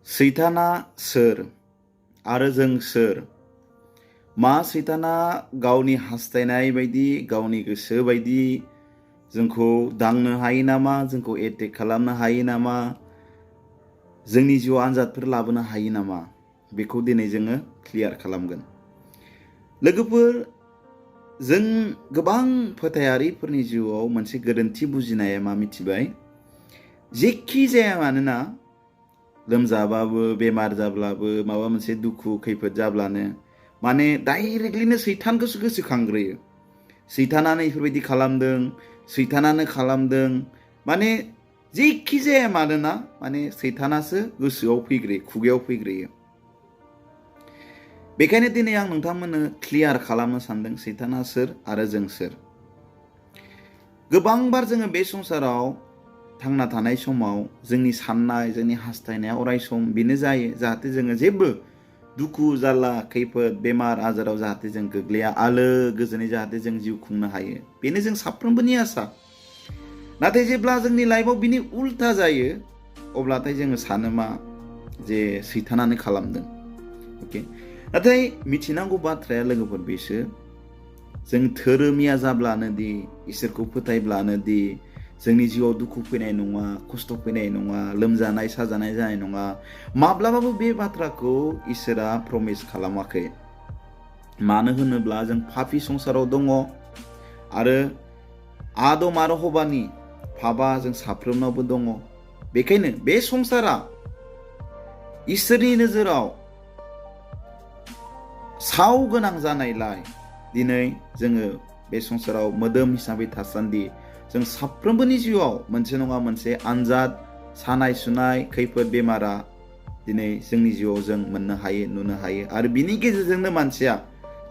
सैताना सोर आरो जों सोर? मा सैताना गावनि हास्थायनाय बायदि गावनि गोसो बायदि जोंखौ दांनो हायो नामा? जोंखौ एटेक खालामनो हायो नामा? जोंनि जिउआव आनजादफोर लाबोनो हायो नामा? बेखौ दिनै जोङो क्लियार खालामगोन। लोगोफोर, जों गोबां फोथायारिफोरनि जिउआव मोनसे गोरोन्थि बुजिनाया मा मिथिबाय? जेखि जाया मानोना लोमजाबाबो, बेमार जाब्लाबो, माबा मोनसे दुखु खैफोद जाब्लानो माने डाइरेक्टलिनो सैतानखौसो गोसोखांग्रोयो। सैतानानो इफोरबायदि खालामदों, सैतानानो खालामदों, माने जेखि जाया मानोना माने सैतानासो गोसोआव फैग्रोयो, खुगायाव फैग्रोयो। बेखायनो दिनै आं नोंथांमोननो क्लियार खालामनो सानदों सैताना सोर आरो जों सोर। गोबांबार जोङो बे संसाराव थांना थानाय समाव जोंनि साननाय, जोंनि हास्थायनाया अराय सम बेनो जायो जाहाथे जोङो जेबो दुखु जारला खैफोद बेमार आजाराव जाहाथे जों गोग्लैया, आलो गोजोनै जाहाथे जों जिउ खुंनो हायो, बेनो जों साफ्रोमबोनि आसा। नाथाय जेब्ला जोंनि लाइफआव बिनि उल्था जायो अब्लाथाय जोङो सानो मा जे सैतानानो खालामदों। अके, नाथाय मिथिनांगौ बाथ्राया लोगोफोर बेसो, जों धोरोमिया जाब्लानो दि, इसोरखौ फोथायब्लानो दि जोंनि जिउआव दुखु फैनाय नङा, खस्थ' फैनाय नङा, लोमजानाय साजानाय जानाय नङा, माब्लाबाबो बे बाथ्राखौ इसोरा प्रमिस खालामाखै। मानो होनोब्ला जों पापि संसाराव दङ आरो आदम आरो हवानि पापा जों साफ्रोमनावबो दङ। बेखायनो बे संसारा इसोरनि नोजोराव साव गोनां जानायलाय दिनै जोङो बे संसाराव मोदोम हिसाबै थासान्दि जों साफ्रोमबोनि जिउआव मोनसे नङा मोनसे आनजाद, सानाय सुनाय, खैफोद बेमारा दिनै जोंनि जिउआव जों मोननो हायो, नुनो हायो, आरो बिनि गेजेरजोंनो मानसिया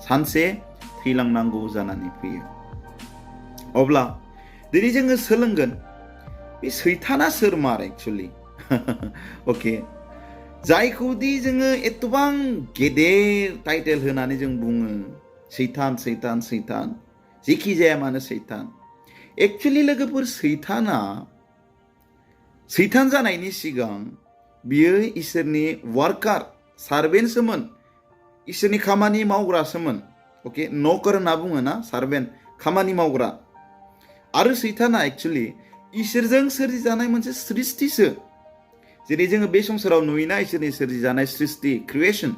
सानसे थैलांनांगौ जानानै फैयो। अब्ला दिनै जोङो सोलोंगोन बे सैताना सोर मार एक्चुअली। अके, जायखौ दि जोङो एथबां गेदेर टाइटेल होनानै जों बुङो सैतान सैतान सैतान, जेखि जाया मानो सैतान। एक्चुअली लोगोफोर, सैतान जानायनि सिगां बियो इसोरनि वार्कार, सार्भेन्टसोमोन, इसोरनि खामानि मावग्रासोमोन। अके, नकर होनना बुङो ना, सार्भेन्ट, खामानि मावग्रा। आरो सैताना एक्चुअली इसोरजों सोरजिजानाय मोनसे सृष्टिसो। जेरै जोङो बे संसाराव नुयोना इसोरनि सोरजिजानाय सृष्टि, क्रिएशन,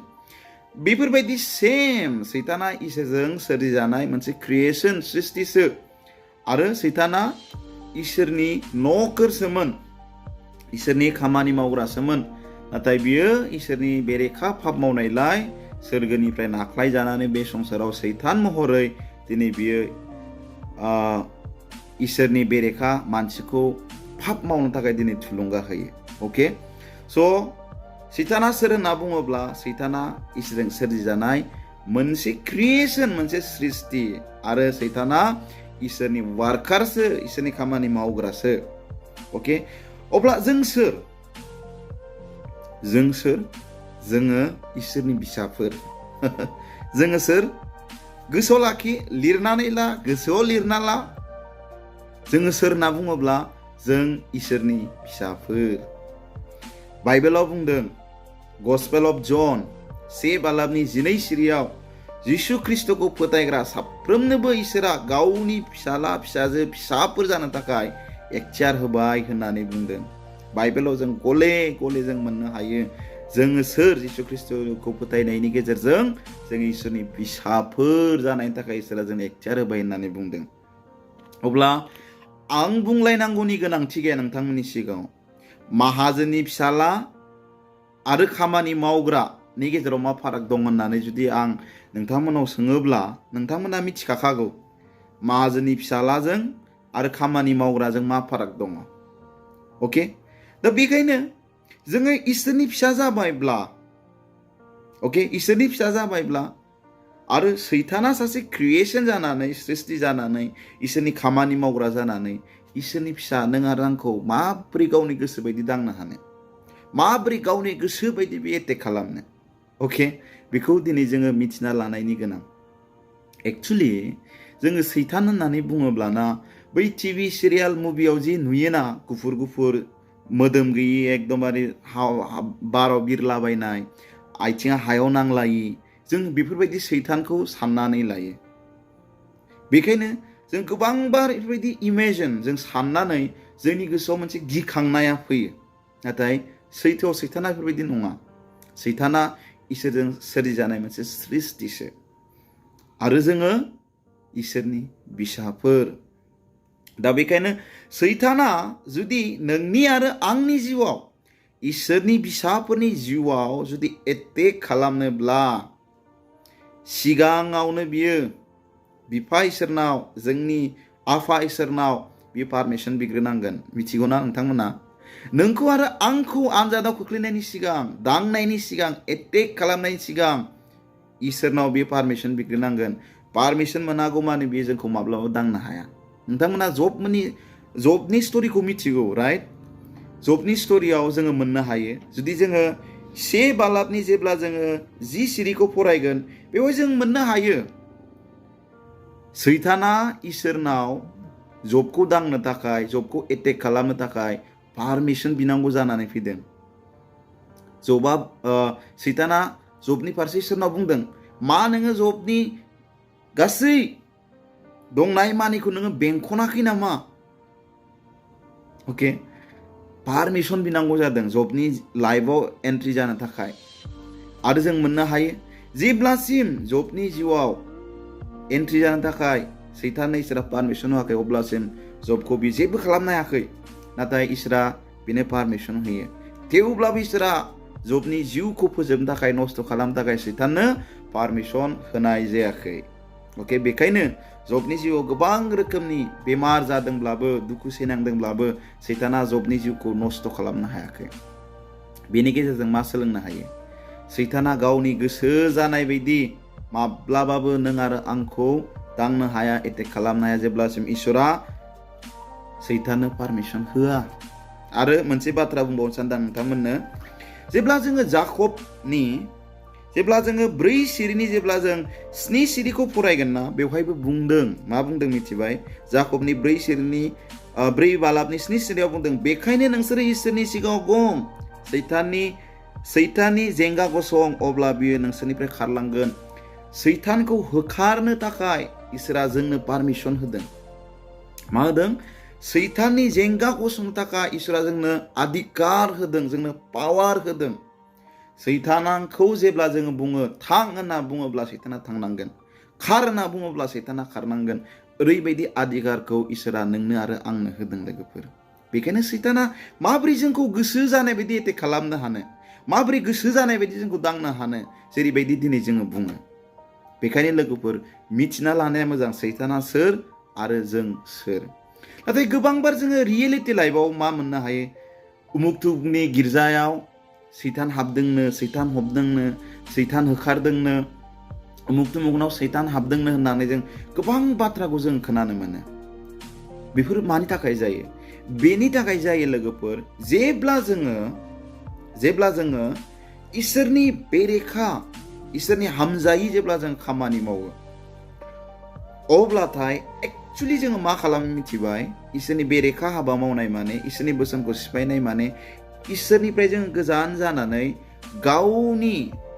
बेफोरबायदि सेम सैताना इसोरजों सोरजिजानाय मोनसे क्रिएशन, सृष्टिसो। आरो सैताना इसोरनि न'करसोमोन, इसोरनि खामानि मावग्रासोमोन। नाथाय बियो इसोरनि बेरेखा पाप मावनायलाय सोरगोनिफ्राय नाख्लाय जानानै बे संसाराव सैतान महरै दिनै बियो इसोरनि बेरेखा मानसिखौ पाप मावनो थाखाय दिनै थुलुंगा होयो। अके, स' सैताना सोर होनना बुङोब्ला सैताना इसोरजों सोरजिजानाय मोनसे क्रिएशन, मोनसे सृष्टि, आरो सैताना इसोरनि वार्कारसो, इसोरनि खामानि मावग्रासो। अके, अब्ला जों सोर? जों सोर? जोङो इसोरनि फिसाफोर। जोङो सोर? गोसोआव लाखि, लिरनानै ला, गोसोआव लिरना ला। जोङो सोर होनना बुङोब्ला जों इसोरनि फिसाफोर। बाइबेलाव बुंदों गस्पेल अफ जन 1:12 सिरियाव जिसु ख्रिस्टखौ फोथायग्रा साफ्रोमनोबो इसोरा गावनि फिसाला फिसाजो फिसाफोर जानो थाखाय एकचार होबाय होननानै बुंदों। बाइबेलाव जों गले गले जों मोननो हायो जोङो सोर, जिसु ख्रिस्टखौ फोथायनायनि गेजेरजों जों इसोरनि फिसाफोर जानायनि थाखाय इसोरा जों एकचार होबाय होननानै बुंदों। अब्ला आं बुंलायनांगौनि गोनांथि गैया नोंथांमोननि सिगाङाव। माहाजोननि फिसाला आरो खामानि मावग्रानि गेजेराव मा फाराग दं होननानै जुदि आं नोंथांमोनाव सोङोब्ला नोंथांमोना मिथिखाखागौ माहाजोननि फिसालाजों आरो खामानि मावग्राजों मा फाराग दङ। अके, दा बेखायनो जोङो इसोरनि फिसा जाबायब्ला, अके, इसोरनि फिसा जाबायब्ला आरो सैताना सासे क्रिएशन जानानै, सृष्टि जानानै, इसोरनि खामानि मावग्रा जानानै इसोरनि फिसा नों आरो आंखौ माब्रै गावनि गोसो बायदि दांनो हानो, माब्रै गावनि गोसो बायदि बे एटेक खालामनो? अके, बेखौ दिनै जोङो मिथिना लानायनि गोनां। एक्चुअली जोङो सैतान होननानै बुङोब्लाना बै टिभि सिरियाल मुभियाव जि नुयोना गुफुर गुफुर मोदोम गैयि एकदमबारे बाराव बिरलाबायनाय आथिङा हायाव नांलायि जों बेफोरबायदि सैतानखौ साननानै लायो। बेखायनो जों गोबांबार बेफोरबायदि इमेजिन जों साननानै जोंनि गोसोआव मोनसे गिखांनाया फैयो। नाथाय सैथोआव सैताना बेफोरबायदि नङा। सैताना इसोरजों सोरजिजानाय मोनसे सृष्टिसो आरो जोङो इसोरनि बिसाफोर। दा बेखायनो सैताना जुदि नोंनि आरो आंनि जिउआव इसोरनि बिसाफोरनि जिउआव जुदि एटेक खालामनोब्ला सिगाङावनो बियो बिफा इसोरनाव जोंनि आफा इसोरनाव बियो पारमिसन बिग्रोनांगोन। मिथिगौना नोंथांमोना? नोंखौ आरो आंखौ आनजादाव खोख्लैनायनि सिगां, दांनायनि सिगां, एटेक खालामनायनि सिगां इसोरनाव बियो पारमिसन बिग्रोनांगोन। पारमिसन मोनागौमानि बियो जोंखौ माब्लाबाबो दांनो हाया। नोंथांमोना जबनि स्ट'रिखौ मिथिगौ, राइट? जबनि स्ट'रियाव जोङो मोननो हायो, जुदि जोङो 1 बालाबनि जेब्ला जोङो 10 सिरिखौ फरायगोन बेवहाय जों मोननो हायो सैताना इसोरनाव जबखौ दांनो थाखाय, जबखौ एटेक खालामनो थाखाय पारमिसन बिनांगौ जानानै फैदों। सैताना जबनि फारसे इसोरनाव बुंदों, मा नोङो जबनि गासै दंनाय मानिखौ नोङो बेंखनाखै नामा? अके, पारमिसन बिनांगौ जादों जबनि लाइफआव एन्ट्रि जानो थाखाय। आरो जों मोननो हायो जेब्लासिम जबनि जिउआव एन्ट्रि जानो थाखाय सैताननो इसोरा पारमिसन होआखै अब्लासिम जबखौ बि जेबो खालामनो हायाखै। नाथाय इसोरा बेनो पारमिसन होयो। थेवब्लाबो इसोरा जबनि जिउखौ फोजोबनो थाखाय, नस्थ' खालामनो थाखाय सैताननो पारमिसन होनाय जायाखै। अके, बेखायनो जबनि जिउआव गोबां रोखोमनि बेमार जादोंब्लाबो, दुखु सैनांदोंब्लाबो सैताना जबनि जिउखौ नस्थ' खालामनो हायाखै। बेनि गेजेरजों मा सोलोंनो हायो? सैताना गावनि गोसो जानाय बायदि माब्लाबाबो नों आरो आंखौ दांनो हाया, एटेक खालामनो हाया, जेब्लासिम इसोरा सैताननो पारमिसन होआ। आरो मोनसे बाथ्रा बुंबावनो सानदों नोंथांमोननो, जेब्ला जोङो जाकबनि जेब्ला जोङो 4 सिरिनि जेब्ला जों 7 सिरिखौ फरायगोन ना, बेवहायबो बुंदों, मा बुंदों मिथिबाय? जाकबनि 4 सिरिनि 4 बालाबनि 7 सिरियाव बुंदों, बेखायनो नोंसोरो इसोरनि सिगाङाव गं, सैताननि जेंगा गसं, अब्ला बियो नोंसोरनिफ्राय खारलांगोन। सैतानखौ होखारनो थाखाय इसोरा जोंनो पारमिसन होदों। मा होदों? सैताननि जेंगा गसंनो थाखाय इसोरा जोंनो अधिकार होदों, जोंनो पावार होदों। सैतानखौ जेब्ला जोङो बुङो थां होनना बुङोब्ला सैताना थांनांगोन, खार होनना बुङोब्ला सैताना खारनांगोन। ओरैबायदि अधिकारखौ इसोरा नोंनो आरो आंनो होदों लोगोफोर। बेखायनो सैताना माबोरै जोंखौ गोसो जानाय बायदि एटेक खालामनो हानो, माबोरै गोसो जानाय बायदि जोंखौ दांनो हानो, जेरैबायदि दिनै जोङो बुङो। बेखायनो लोगोफोर मिथिना लानाया मोजां, सैताना सोर आरो जों सोर। नाथाय गोबांबार जोङो रियेलिटि लाइफआव मा मोननो हायो? उमुक थुमुकनि गिर्जायाव सैतान हाबदोंनो, सैतान हमदोंनो, सैतान होखारदोंनो, उमुक थुमुकनाव सैतान हाबदोंनो होननानै जों गोबां बाथ्राखौ जों खोनानो मोनो। बेफोर मानि थाखाय जायो? बेनि थाखाय जायो लोगोफोर, जेब्ला जोङो इसोरनि बेरेखा, इसोरनि हामजायै जेब्ला जों खामानि मावो, अब्लाथाय एक्चुअलि जोङो मा खालामो मिथिबाय? इसोरनि बेरेखा हाबा मावनाय माने, इसोरनि बोसोनखौ सिफायनाय माने, इसोरनिफ्राय जों गोजान जानानै गावनि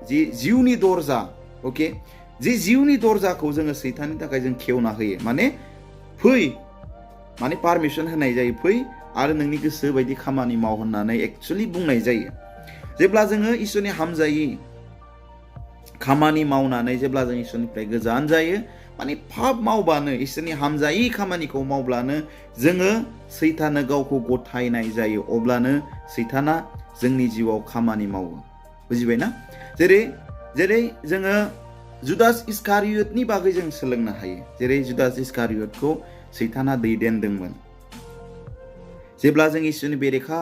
जि जिउनि दरजा, अके, जे जिउनि दरजाखौ जोङो सैताननि थाखाय जों खेवना होयो। माने फै, माने पारमिसन होनाय जायो, फै आरो नोंनि गोसो बायदि खामानि माव होननानै एक्चुअलि बुंनाय जायो। जेब्ला जोङो इसोरनि हामजायै खामानि मावनानै जेब्ला जों इसोरनिफ्राय गोजान जायो, माने पाप मावबानो, इसोरनि हामजायै खामानिखौ मावब्लानो जोङो सैताननो गावखौ गथायनाय जायो। अब्लानो सैताना जोंनि जिउआव खामानि मावो। बुजिबायना? जेरै जोङो जुदास इस्कारियतनि बागै जों सोलोंनो हायो। जेरै जुदास इस्कारियतखौ सैताना दैदेनदोंमोन। जेब्ला जों इसोरनि बेरेखा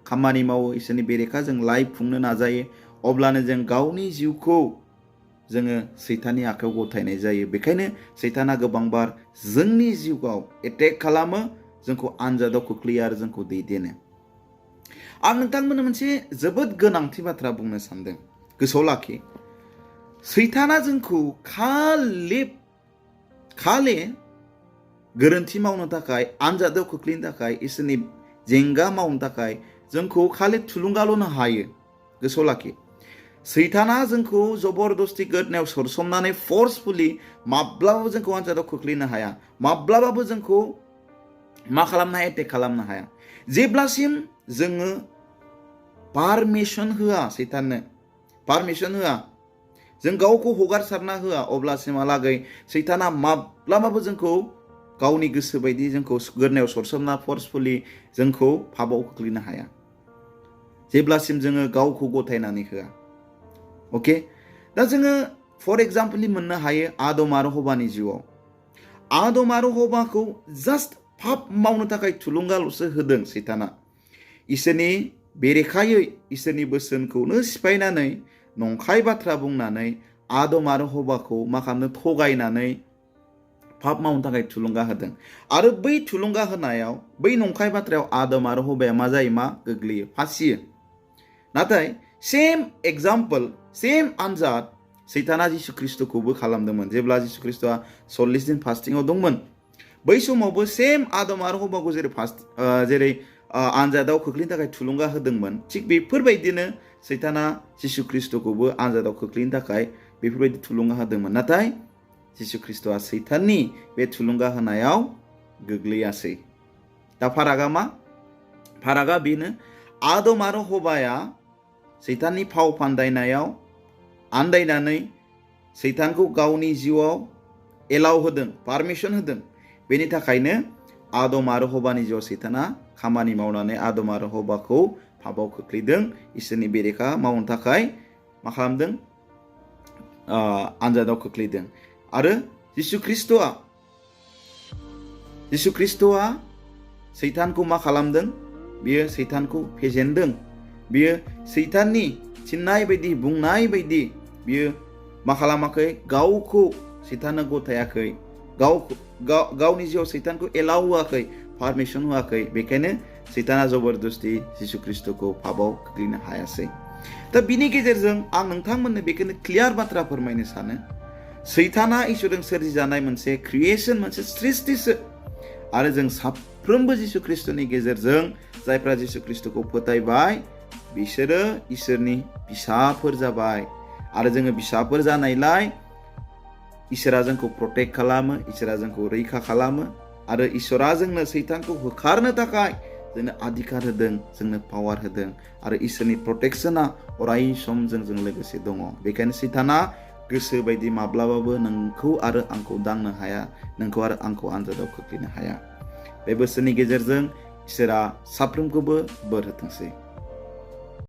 खामानि मावो, इसोरनि बेरेखा जों लाइफ खुंनो नाजायो, अब्लानो जों गावनि जिउखौ जोङो सैताननि आखायाव गथायनाय जायो। बेखायनो सैताना गोबांबार जोंनि जिउआव एटेक खालामो, जोंखौ आनजादाव खोख्लैयो आरो जोंखौ दैदेनो। आं नोंथांमोननो मोनसे जोबोद गोनांथि बाथ्रा बुंनो सानदों, गोसोआव लाखि। सैताना जोंखौ खालि गोरोन्थि मावनो थाखाय, आनजादाव खोख्लैनो थाखाय इसोरनि जेंगा मावनो थाखाय जोंखौ खालि थुलुंगाल'नो हायो। गोसोआव लाखि, सैताना जोंखौ जबरदस्ति गोदनायाव सोरसोमनानै फर्सफुलि माब्लाबाबो जोंखौ आनजादाव खोख्लैनो हाया, माब्लाबाबो जोंखौ मा खालामनो हाया, एटेक खालामनो हाया। जेब्लासिम जोङो पारमिसन होआ, सैताननो पारमिसन होआ, जों गावखौ हगारसारना होआ, अब्लासिमहालागै सैताना माब्लाबाबो जोंखौ गावनि गोसो बायदि जोंखौ गोदनायाव सरसोमना फर्सफुलि जोंखौ पापाव खोख्लैनो हाया, जेब्लासिम जोङो गावखौ गथायनानै होआ। अके, दा जोङो फर एग्जाम्पलि मोननो हायो आदम आरो हवानि जिउआव। आदम आरो हवाखौ जास्ट पाप मावनो थाखाय थुलुंगाल'सो होदों सैताना। इसोरनि बेरेखायै इसोरनि बोसोनखौनो सिफायनानै नंखाय बाथ्रा बुंनानै आदम आरो हवाखौ मा खालामनो, थगायनानै पाप मावनो थाखाय थुलुंगा होदों। आरो बै थुलुंगा होनायाव, बै नंखाय बाथ्रायाव आदम आरो हवाया मा जायो, मा गोग्लैयो, फासियो। नाथाय सेम एग्जाम्पल, सेम आनजाद सैताना जिसु ख्रिस्ट'खौबो खालामदोंमोन। जेब्ला जिसु ख्रिस्ट'आ 40 दिन फास्टिंआव दंमोन, बै समावबो सेम आदम आरो हवाखौ जेरै आनजादाव खोख्लैनो थाखाय थुलुंगा होदोंमोन, थिग बेफोरबायदिनो सैताना जिसु ख्रिस्ट'खौबो आनजादाव खोख्लैनो थाखाय बेफोरबायदि थुलुंगा होदोंमोन। नाथाय जिसु ख्रिस्ट'आ सैताननि बे थुलुंगा होनायाव गोग्लैयासै। दा फारागा मा? फारागा बेनो, आदम आरो हवाया सैताननि फाव फान्दायनायाव आन्दायनानै सैतानखौ गावनि जिउआव एलाउ होदों, पारमिसन होदों। बेनि थाखायनो आदम आरो हवानि जिउआव सैताना खामानि मावनानै आदम आरो हवाखौ पापाव खोख्लैदों, इसोरनि बेरेखा मावनो थाखाय मा खालामदों, आनजादाव खोख्लैदों। आरो जिसु ख्रिस्ट'आ सैतानखौ मा खालामदों, बियो सैतानखौ फेजेनदों। बियो सैताननि थिननाय बायदि, बुंनाय बायदि बियो मा खालामाखै, गावखौ सैताननो गथायाखै, गावनि जिउआव सैतानखौ एलाउ होआखै, पारमिसन होआखै। बेखायनो सैताना जबरदस्ति जिसु ख्रिस्ट'खौ पापाव खोख्लैनो हायासै। दा बिनि गेजेरजों आं नोंथांमोननो बेखौनो क्लियार बाथ्रा फोरमायनो सानो, सैताना इसोरजों सोरजिजानाय मोनसे क्रिएसन, मोनसे सृष्टिसो। आरो जों साफ्रोमबो जिसु ख्रिस्ट'नि गेजेरजों जायफ्रा जिसु ख्रिस्ट'खौ फोथायबाय, बिसोरो इसोरनि फिसाफोर जाबाय। आरो जोङो फिसाफोर जानायलाय इसोरा जोंखौ प्रटेक्ट खालामो, इसोरा जोंखौ रैखा खालामो। आरो इसोरा जोंनो सैतानखौ होखारनो थाखाय जोंनो अधिकार होदों, जोंनो पावार होदों। आरो इसोरनि प्रटेक्शना अराय सम जोंजों लोगोसे दङ। बेखायनो सैताना गोसो बायदि माब्लाबाबो नोंखौ आरो आंखौ दांनो हाया, नोंखौ आरो आंखौ आनजादाव खोख्लैनो हाया। बे बोसोरनि गेजेरजों इसोरा साफ्रोमखौबो बोर होथोंसै।